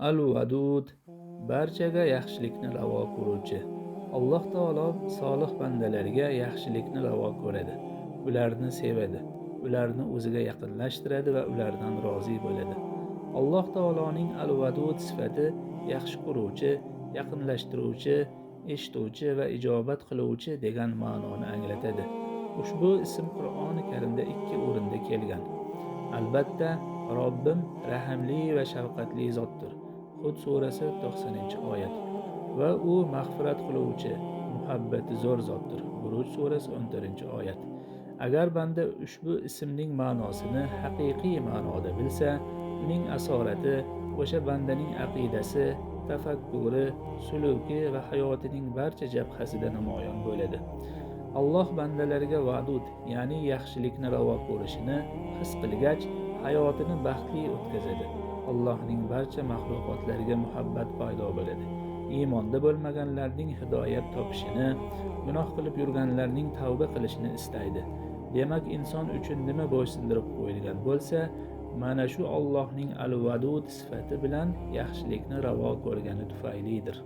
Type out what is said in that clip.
Al-Vadud, barchaga yaxshilikni ravo ko'ruvchi. Alloh taolo solih bandalarga yaxshilikni ravo ko'radi, ularni sevadi, ularni o'ziga yaqinlashtiradi va ulardan rozi bo'ladi. Alloh taoloning Al-Vadud sifati yaxshi ko'ruvchi, yaqinlashtiruvchi, eshituvchi va ijobat qiluvchi degan ma'noni anglatadi. Ushbu ism Qur'oni Karimda 2 o'rinda kelgan. Albatta, Robbim rahimli va shafqatli zotdir. Hud surasi 90-oyat. Va u mag'firat qiluvchi, muhabbati zo'r zotdir. Buruj surasi 14-oyat. Agar banda ushbu ismning ma'nosini haqiqiy ma'noda bilsa, uning asorati o'sha bandaning aqidasi, tafakkuri, suluki va hayotining barcha jabhasida namoyon bo'ladi. Alloh bandalarga vadud, ya'ni yaxshilikni ravo ko'rishini his qilgach, hayotini baxtli o'tkazadi. Allohning barcha maxluqotlariga muhabbat paydo bo'ladi. Iymonda bo'lmaganlarning hidoyat topishini, gunoh qilib yurganlarning tavba qilishini istaydi. Demak, inson uchun nima bo'ysundirib qo'yilgan bo'lsa, mana shu Allohning Al-Vadud sifati bilan yaxshilikni ravo ko'rgani tufaylidir.